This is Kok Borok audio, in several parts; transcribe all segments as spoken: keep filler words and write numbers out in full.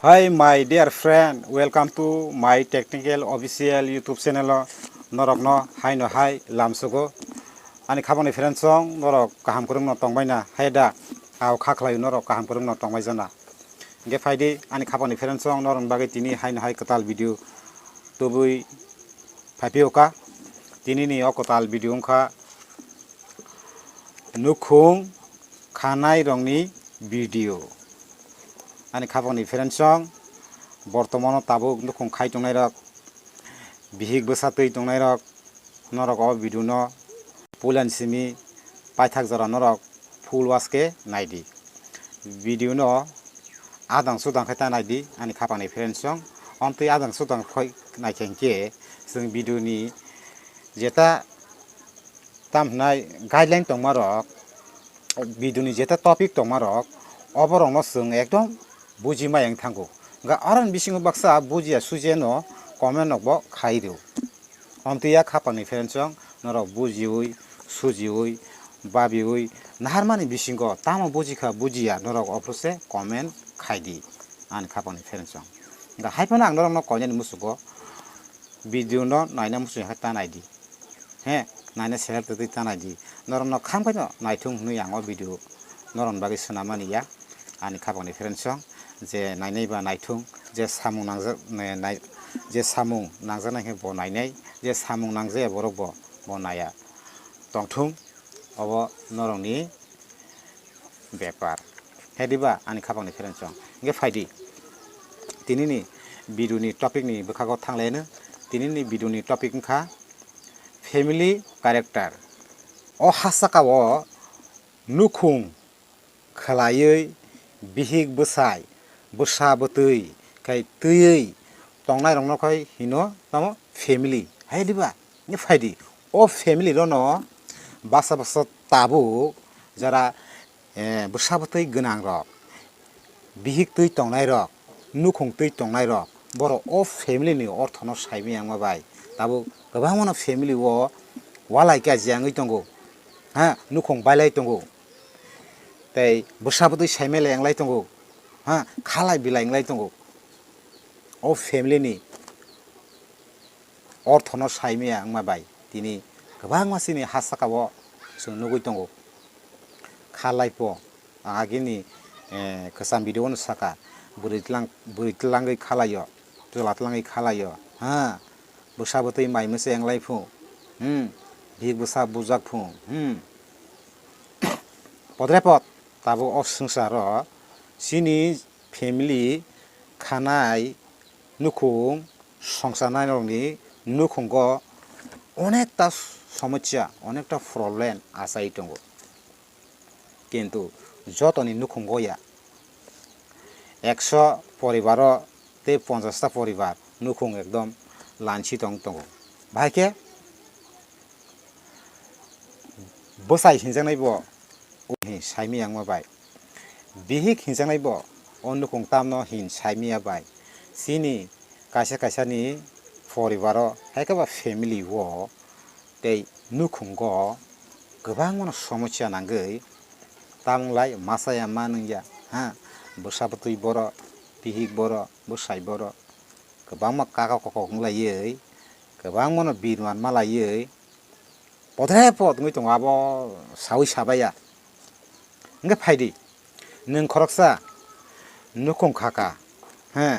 Hi my dear friend, welcome to my technical official YouTube channel o norokno haino hai lamsugo. Ani khapangni friend song norok kaham kwrwngno tongbaina hai da? Ao kha khlai norok kaham kwrwngno tongbai jana. Hingke phaidi ani khapangni friend song norokni bagwi tini haino hai kwtal video tubui phaipio ka. Tinini o kwtal video wngkha nukhung khanai rokni video. Ani khapangni friend song, bortomano tabuk nukhung khai tongnai rok, bihik bwsa twi tongnai rok, norok o video no puilani simi paithak jora norok full watch khe naidi. Video no adang sudang khe ta naidi ani khapangni friend song. Ontwi adang sudang khoi naikhe hinkhe chwng video ni jeta tam hwnai guideline tongmarok, video ni jeta topic tongmarok, oborokno chwng ekdom buji maya wng thango. Ga aroni bisingo baksa bujiya sujiyano comment rokbo khai rw. Omtwi ya khapangni friend song norok bujiwi, sujiwi, babiwi, naharmani bisingo tamo bujikha bujiya norok ophuru se comment khaidi ani khapangni friend song. Ga haiphano ang norokno koinani musugo video no naina muchung hai ta naidi. He, naina select twi ta naidi. Norokno kham khaino naithung hwnwi ang o video norokni bagwi swnamani ya. Ani khapangni friend song je nainai ba naithung, je samung nangjak, nai-, nai-, je samung nangjaknai khe bo nainai, je samung nangjaya borok bo, bo naiya. Tongthung obo norokni bepar. He diba ani khapangni friend song. Hingke phaidi. Tinini video ni topic ni bwkhago thanglaino. Tinini video ni topic wngkha family character. O hasaka o nukhung khwlaiwi bihik bwsai, bwsa bwtwi khai twiwi tongnai rokno khai hino tamo family. He diba? Ni phaidi. O family rono basa basa tabuk jara, eh, bwsa bwtwi gwnang rok, bihik twi tongnai rok, nukhung twi tongnai rok, borok o family ni orthono saimaya wngma bai tabuk kwbangmano family o walai kajia wngwi tongo, ha, nukhung bailai tongo, tei bwsa bwtwi saimai lai wnglai tongo, ha, khalai bilai wnglai tongo. O family ni orthono saimaya wngma bai tini kwbangma chini ha saka o chwng nugwi tongo. Khalai po, ang agini, eh, kwcham video no saka, bwrwi tlang, bwrwi tlangwi khalai o, chwla tlangwi khalai o, ha, bwsa bwtwi mai mwse wnglai phu, hmm, bihik bwsa bujak phu, hmm. Podre pod, tabuk o swngcharo chini family khanai nukhung songchanairokni nukhungo onekta somosya, onekta problem achai tongo. Kintu jotoni nukhungo ya ekso poribaro tei ponchasta poribar nukhung ekdom lanchi tong tongo. Bahai khe bwsai hinjaknai bo o hin saimaya wngma bai. Bihik hinjaknai bo o nukhung tamno hin saimaya bai. Chini kaisa kaisa ni poribaro, hai khe ba family o tei nukhungo kwbangmano somosya nangwi tamung lai masa ya ma nung ya, ha, bwsa bwtwi borok, bihik borok, bwsai borok kwbangma kaka kokok wng laiwi, kwbangmano birman ma laiwi, podre pod wngwi tongo, abo saui sabaiya. Hwnkhe phaidi, nwng khoroksa nukhung khaka, he,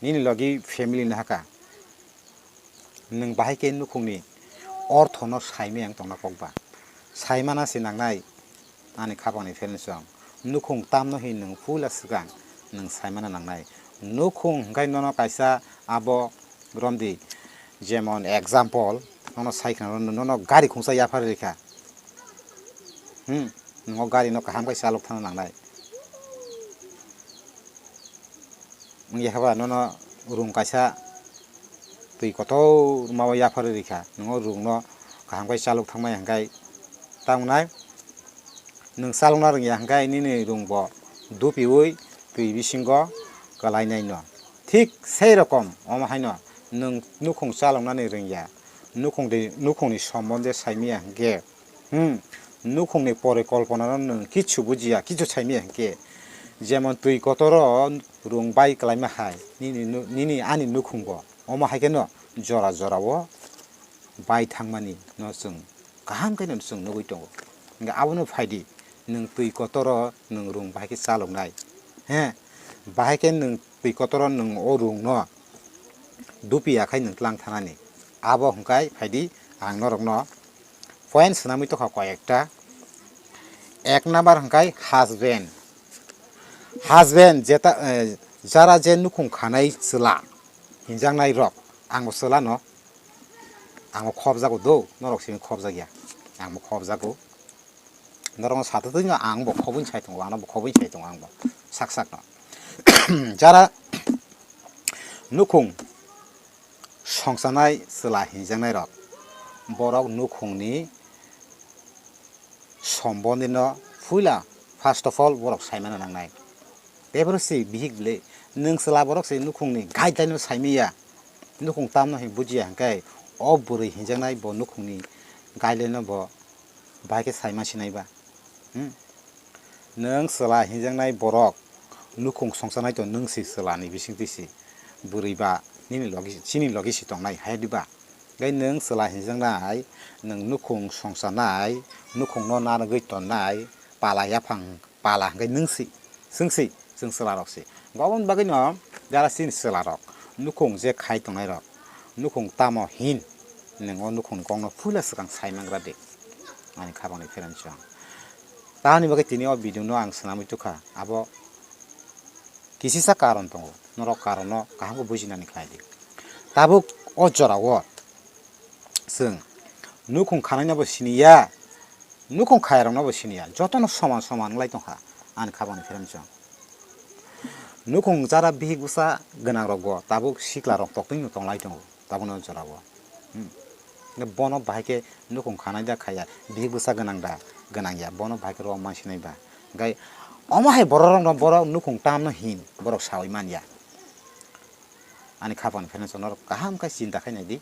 nini logi family no haka, nwng bahai khe nukhungni orthono saimaya wng tongna kok ba? Saimana se nangnai. Ani khapangni friend song, nukhung tamno hin nwng puila swkang nwng saimana nangnai. Nukhung hwnkhe nono kaisa abo romdi, jemon example, nono sai khna nono gari khungsa yaphar rikha, hmm, nwng o gari no kaham khe chalok thangna nangnai. Wngya khe ba nono rung kaisa twi kotor ma o yaphar rikha, nwng o rung no kaham khe chalok thangmai hwnkhe tamo nai nwng chalokna rwngya hwnkhe nini rung bo dupiui twi bisingo kwlainai no. Thik sei rokom omo haino nwng nukhung chaloknani rwngya, nukhung de, nukhungni sombonde saimaya hwnkhe, hmm, nukhungni porikolpona no nwng kichu bujiya, kichu saimaya hwnkhe, jemon twi kotoro rung bai kwlaima hai nini nu-, nini ani nukhung bo omo hai kheno jora jora o bai thangmani no chwng kaham khe no chwng nugwi tongo. Hwnkhe abono phaidi, nwng twi kotoro nwng rung bahai khe chaloknai, he, bahai khe nwng twi kotoro nwng o rung no dupi ya khai nwng tlang thanani. Abo hwnkhe phaidi ang norokno point swnamwi tongkha koi ekta. Ek number hwnkhe husband. Husband jeta, eh, jara je nukhung khanai chwla hinjaknai rok, ang bo chwla no, ang bo khobjago do, norok simi khobjakya, ang bo khobjago. Norokno satwtwino ang bo khobwi sai tongo, ano bo khobwi sai tongo ang bo sak sakno. Jara nukhung songsanai chwla hinjaknai rok, borok nukhungni sombondino puila first of all borok saimano nangnai. Teboro se bihik le, nwng chwla borok se nukhungni guideline no saimanya, nukhung tamno hin bujiya hwnkhe o bwrwi hinjaknai bo nukhungni guideline no bo bahai khe saima sinai ba. Hmm? Nwng chwla hinjaknai borok nukhung songsanai to nwng si chwlani bisingtwi si bwrwi ba nini logi, chini logi si tongnai hai diba? Tei nwng chwla hinjaknai, nwng nukhung songsanai, nukhungno narwgwi tonnai, pala yaphang pala hwnkhe nwng si, chwng si, chwng chwla rok si. Oboni bagwino jara chini chwla rok nukhung je khai tongnai rok, nukhung tamo hin, nwng o nukhungni kokno puila swkang sai mangra de, ani khapangni pherang chwng. Tamoni bagwi tini o video no ang swnamwi tukha, abo kisisa karon tongo, norok karon no kaham khe bujinani khlai di. Tabuk o jora o chwng nukhung khanai no bo siniya, nukhung khairokno bo siniya, jotono soman soman wngwi tongkha ani khapangni pherang chwng. Nukhung jara bihik bwsa gwnang rok bo tabuk sikla rok toktwino tonglai tongo tabukni o jora o. Hmm. Bono bahai khe nukhung khanai da khaiya, bihik bwsa gwnang da gwnang ya, bono bahai khe rw mansinai ba. Hwnkhe omo hai borok rok no borok nukhung tamno hin borok sawi manya. Ani khapangni pherang chwng norok kaham khe chinta khai nai di,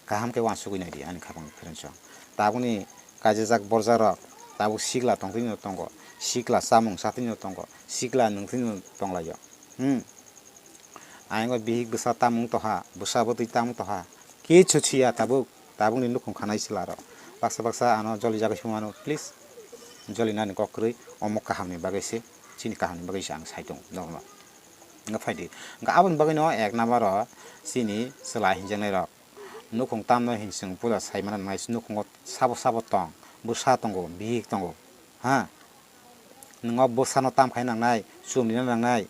kaham khe uansugwi nai di ani khapangni pherang chwng. Tabukni kaijajak borjak rok tabuk sikla tongtwino tongo, sikla chamung chatwino tongo, sikla nwngtwino tonglaio. Hmm. Ayang o bihik bwsa tamung toha, bwsa bwtwi tamung toha, kichu siya tabuk, tabukni nukhung khanai chwla rok. Baksa baksa ano joli jagwi sumano, please. Joli nani kok kwrwi, omo kahamni bagwi se, chini kahamni bagwi se ang sai tongo, norokno. Wngkha phaidi. Wngkha aboni bagwino ek number o chini chwla hinjaknai rok. Nukhung tamno hin chwng puila sai mano nai, nukhungo sabo sabo tong, bwsa tongo, bihik tongo. Ha? Nwng o bwsano tam khaina nangnai, chumlina nangnai,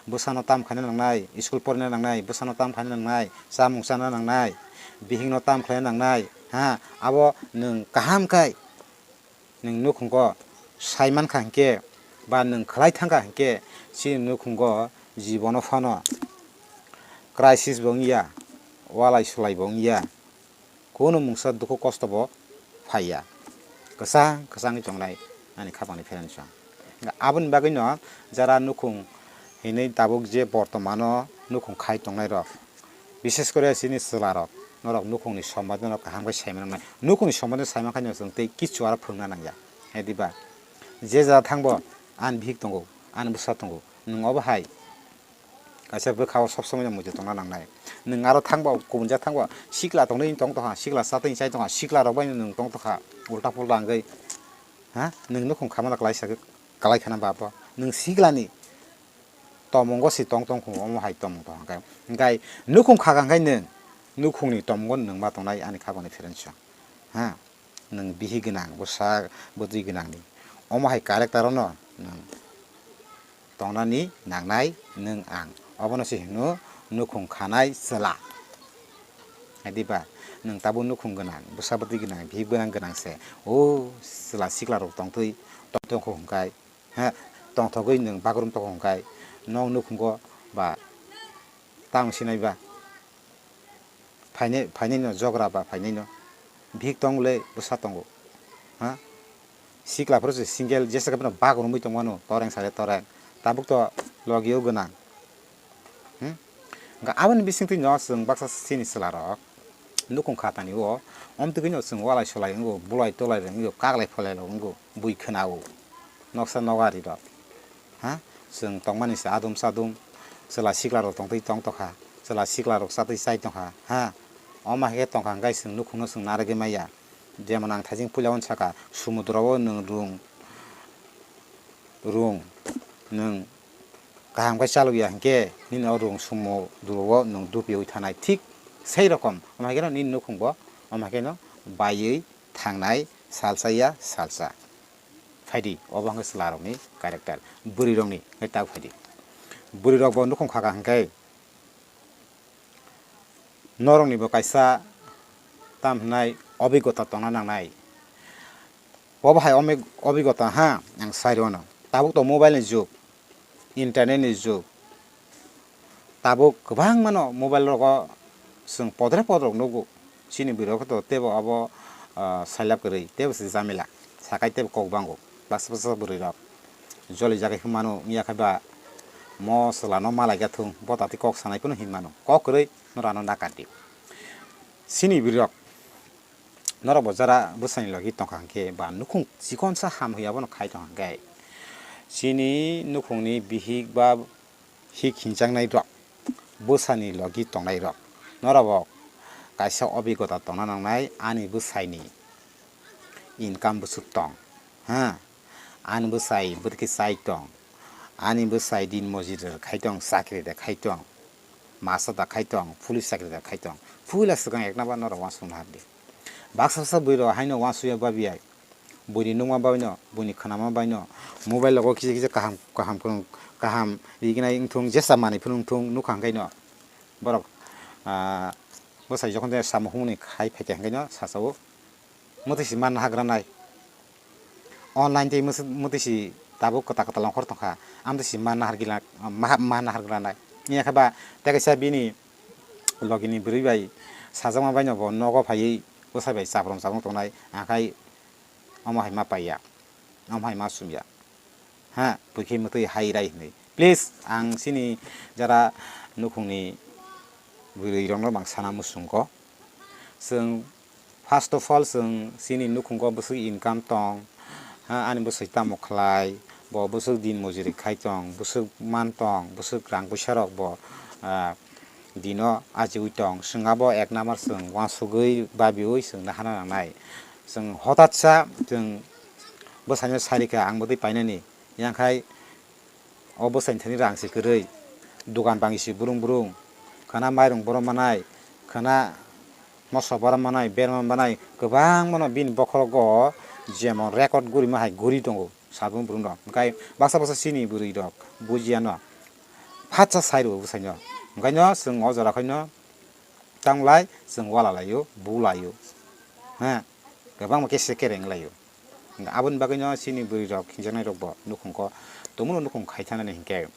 bwsano tam khaina nangnai, school porina nangnai, bwsano tam khaina nangnai, chamung chana nangnai, bihikno tam khlaina nangnai. Ha? Abo nwng kaham khai nwng nukhungo sai mankha hinkhe ba nwng khlai thangkha hinkhe chini nukhungo jibono phano crisis bo wngya, walai sulai bo wngya, kunu mungsa dukhu kosto bo phaiya, kwchang kwchangwi tongnai ani khapangni pherang chwng. Aboni bagwino jara nukhung hinwi tabuk je bortomano nukhung khai tongnai rok, bishes kore chini chwla rok, norok nukhungni sombad no kaham khe sai manwi, nukhungni sombad no sai mankha no chwng tei kichu aro phwrwngna nangya. Hai diba? Je jora thangbo ani bihik tongo, ani bwsa tongo, nwng obo hai kaisa bwkha o sob somoi no muitu tongna nangnai. Nwng aro thangbo, kubun jak thangbo, sikla tongwi tong tongkha, sikla chatwi chai tongkha, sikla rok bai nwng tong tongkha, ulta pulta wngwi, ha? Nwng nukhung khamano kwlai sa, kwlai khana ba bo? Nwng siklani tomungo se tong tong kho, omo hai tomung tong kha. Hwnkhe nukhung kha kha khe nwng nukhungni tomungo nwng ma tongnai ani khapangni pherang chwng. Ha? Nwng bihik gwnang, bwsa bwtwi gwnangni. Omo hai character-o no nwng tongnani nangnai nwng ang. Obono se hino nukhung khanai chwla. Hai diba? Nwng tabuk nukhung gwnang, bwsa bwtwi gwnang, bihik gwnang gwnang se. O chwla sikla rok tongtwi tong tong kho hwnkhe. Ha, tongthogwi nwng bagrum tong kho hwnkhe. Nwng nukhungo ba tamo sinai ba? Phainai, phainai no jogra ba phainai no. Bihik tong le bwsa tongo. Ha? Sikla phuru se single jesa khe phano bak romwi tong mano, toreng sale toreng. Tabuk to logi o gwnang. Hmm? Hwnkhe aboni bisingtwi no chwng baksa chini chwla rok nukhung khatani o, omtwgwi no chwng walai solai wngo, bulai tolai rok wngo, kaglai pholai rok wngo, bui khwnao. Noksa nokari rok. Ha? Chwng tongmani se adum sadum, Chwla sikla rok tongtwi tong tongkha, chwla sikla rok chatwi chai tongkha, ha. Omo hai khe tongkha hwnkhe chwng nukhungno chwng narwgwi maya. Jemon ang thaising puila uansaka, sumudro o nwng rung, rung nwng kaham khe chalokya hwnkhe nini o rung sumudro o nwng dupiui thanai. Thik sei rokom omo hai kheno nini nukhungbo omo hai kheno baiwi thangnai, salsa ya salsa. Phaidi, obo hwnkhe chwlarokni character, bwrwirokni hwnkhe tak phaidi. Bwrwirokbo nukhung khaka hwnkhe noroknibo kaisa tam hwnai obigota tongna nangnai. Obo hai omi-, obigota ha, ang sai rwno. Tabuk to mobile ni jug, internet ni jug. Tabuk kwbangmano mobile rogo chwng podre podrok nugo. Chini bwrwi rok to teibo abo, ah, sailab kwrwi, teibo se jamila. Sakai teibo kok bango. Baksa baksa bwrwi rok joli jagwi hwnmano wngya khe ba mo chwlano malai gathung, bo tati kok sanai phano hinmano. Kok kwrwi norano nakardi. Chini bwrwi rok norok bo jara bwsani logi tongkha hwnkhe ba nukhung chikonsa ham hwnwi abono khai tongkha hwnkhe, chini nukhungni bihik ba hik hinjaknai rok, bwsani logi tongnai rok, norok bo kaisa obigota tongna nangnai ani bwsaini income bwswk tong, ha, ani bwsai bwrwkhe chai tong, ani bwsai din mojiri khai tong, chakri de khai tong, masa da khai tong, police chakri da khai tong, puila swkang ekna ba norok uansukna hardi. Baksa baksa bwrwi rok haino uansukya babiya, buini nukma baino, buini khwnama baino, mobile rogo kisa kisa kaham kaham phunuk kaham rignai wngthung, jesa manwi phunuk wngthung nukha hwnkhaino borok, ah, bwsai jokhon je samung humungni khai phaikha hwnkhaino sasao mwtwi si manna hagranai. Online tei mwswk-, mwtwi si tabuk kwtal kwtal ongkhor tongkha, amtwi si manna hargila, ma-, manna hargranai. Wngya khe ba tei kaisa bini logini bwrwi bai sajakma baino bo nogo phaiwi bwsai bai chaprom chaprom tongnai, akhai omo hai ma paiya, omo hai ma sumya. Ha, buikhe mwtwi hai rai hwnwi. Please, ang chini jara nukhungni bwrwi rokno bang sana muchungo. Chwng first of all, chwng chini nukhungo bwswk income tong, ha, ani bwsai tamo khlai, bo bwswk din mojiri khai tong, bwswk man tong, bwswk rang puisa rok bo, ah, dino ajiui tong. Chwng abo ek number chwng uansugui babiui chwng nahana nangnai. Chwng hotatsa chwng bwsaino sarikha ang bwtwi painani, yangkhai o bwsaini thani rang se kwrwi, dukan bangi se burung burung, khwna mairung borom manai, khwna moso borom manai, berma manai, kwbangmano bini bokhorogo jemon record gurima hai guri tongo sabung burung rok. Hwnkhe baksa baksa chini bwrwi rok bujiya no, phatsa sai rwo bwsaino. Hwnkhe no chwng o jora khaino tanglai, chwng wala laio, bu laio. Ha, kwbangma khe se kereng laio. Aboni bagwino chini bwrwi rok, hinjaknai rok bo nukhung ko, tongmano nukhung khai thanani hinkhe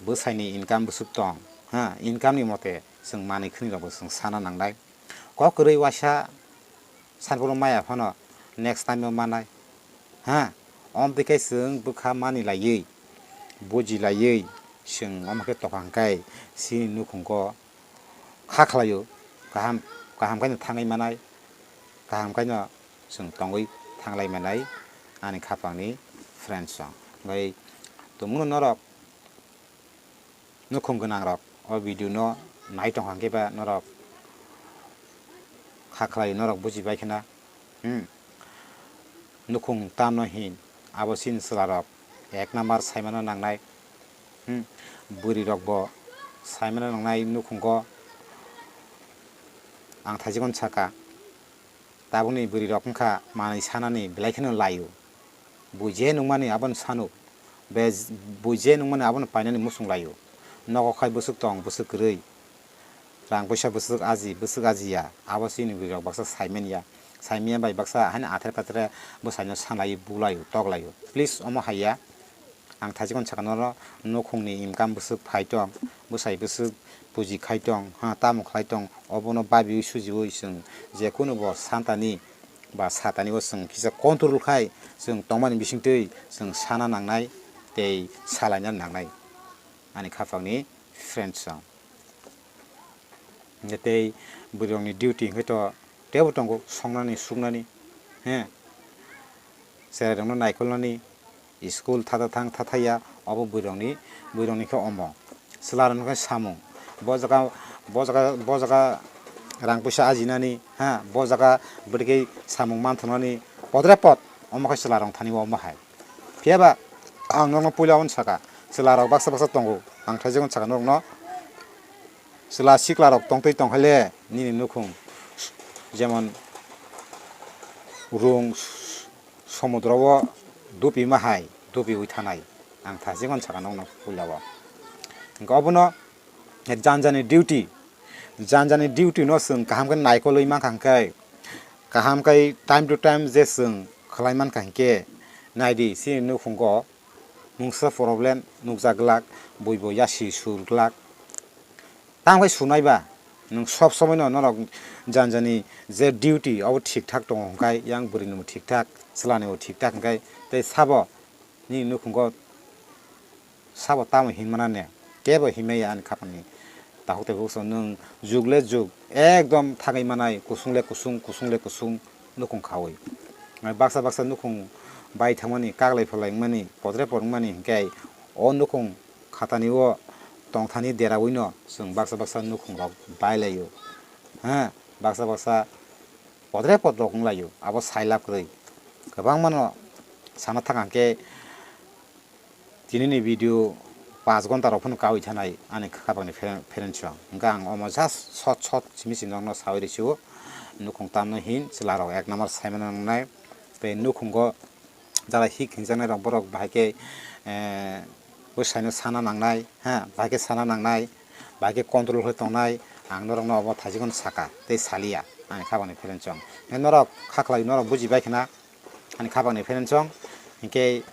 bwsaini income bwswk tong, ha, income ni mote chwng manwi khwnwi rok bo chwng sana nangnai. Kok kwrwi waisa sanphuru maya phano next time o manai, ha, omtwi khe chwng bwkha mani laiwi, buji laiwi, chwng omo khe tokha hwnkhe chini nukhung ko kha khlaio, kaham, kaham khaino thangwi manai, kaham khaino chwng tongwi thanglai manai ani khapangni friends rok. Hwnkhe tongmano norok nukhung gwnang rok o video no nai tongkha hwnkhe ba norok kha khlaio, norok buji bai khna. Hmm. Nukhung tamno hin, abo chini chwla rok ek number saimano nangnai. Hmm. Bwrwi rok bo saimano nangnai nukhungo. Ang thaichikon saka, tabukni bwrwi rok wngkha manwi sanani belai kheno laio. Bo je nungmani abono sano, be bo je nungmani abono painani muchung laio. Nogo khai bwswk tong, bwswk kwrwi. Rang puisa bwswk aji, bwswk ajiya, abo chini bwrwi rok baksa saimanya. Saimanya bai baksa haino athre patre bwsaino sanlaio, bulaio, toklaio. Please, omo haiya. Ang thaichikon saka norok, nukhungni income bwswk phai tong, bwsai bwswk puji khai tong, ha, tamo khlai tong, obono babiui sujiui chwng jekunu bo santani ba satani bo chwng kisa control khai chwng tongmani bisingtwi chwng sana nangnai tei salaina nangnai ani khapangni friends rok. Hingkhe tei bwrwirokni duty hingkhe to teibo tongo, songnani, suknani, he, cherairokno naikolnani, school thata thang thathaiya, obo bwrwirokni, bwrwirokni khe omo. Chwlarok hwnkhe samung. Bo jaga, bo jaga, bo jaga rang puisa ajinani, ha, bo jaga bwrwi khe samung manthognani podre pod omo khe chwlarok thani bo omo hai. Phiya ba ang nokno puila hwn saka, chwlarok baksa baksa tongo, ang thaijak hwn saka nokno. Chwla siklarok tongtwi tongkhaile nini nukhung jemon rung somudro o dupi ma hai, dupi ui thanai. Ang thaijak hwn saka nokno puila o. Hwnkhe obono janjani duty, janjani duty no chwng kaham khe naikolwi mankha hwnkhe, kaham khe time to time je chwng khlai mankha hwnkhe, naidi chini nukhungo mungsa problem nukjak glak, buibo yasi sur glak. Tamo khe sunai ba, nwng sob somoi no norok janjani je duty abo thik thak tongo hwnkhe, yang bwrwi ni bo thik thak, chwla ni bo thik thak hwnkhe, tei sabo nini nukhungo sabo tamo hinmana ne, kebo hinmaya ani khapang ni. Takhuk tei bukhuk nwng jug le jug ekdom thangwi manai, kusung le kusung, kusung le kusung nukhung khaui. Baksa baksa nukhung bai thangmani, kaglai phalai wngmani, podre pod wngmani hwnkhe o nukhung khatani o tongthani deraui no chwng baksa baksa nukhung rok bai laio. Ha, baksa baksa podre pod rok wng laio, abo sai lab kwrwi. Kwbangma no sana thang hwnkhe, tini ni video paanch ghonta rok phano kaui thanai ani khapang ni phereng, phereng chwng. Hwnkhe ang omo just short short simi simi nokno saui rw sio. Nukhung tamno hin chwla rok ek number sai mano nangnai. Tei nukhungo jara hik hinjaknai rok borok bahai khe, eh, bwsai no sana nangnai, ha, bahai khe sana nangnai, bahai khe control khlai tongnai. Ang norok no obo thaijak hwn saka tei salia ani khapang ni phereng chwng. Norok kha khlai norok buji bai khna. Ani khapang ni phereng chwng. Hinkhe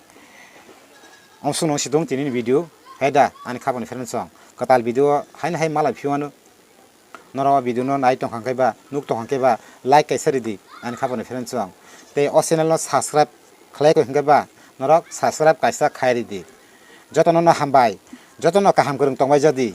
omsuk nung sidung tini ni video. Hai da, ani khapang ni phereng chwng. Kwtal video haino hai malai phiwano. Norok o video no nai tongkha khe ba, nuk tongkha khe ba, like kaisa ridi, ani khapang ni phereng chwng. Tei o channel no subscribe khlai khe ba, norok subscribe kaisa khai ridi. Jotono no hambai, jotono kaham kwrwng tongbai jadi.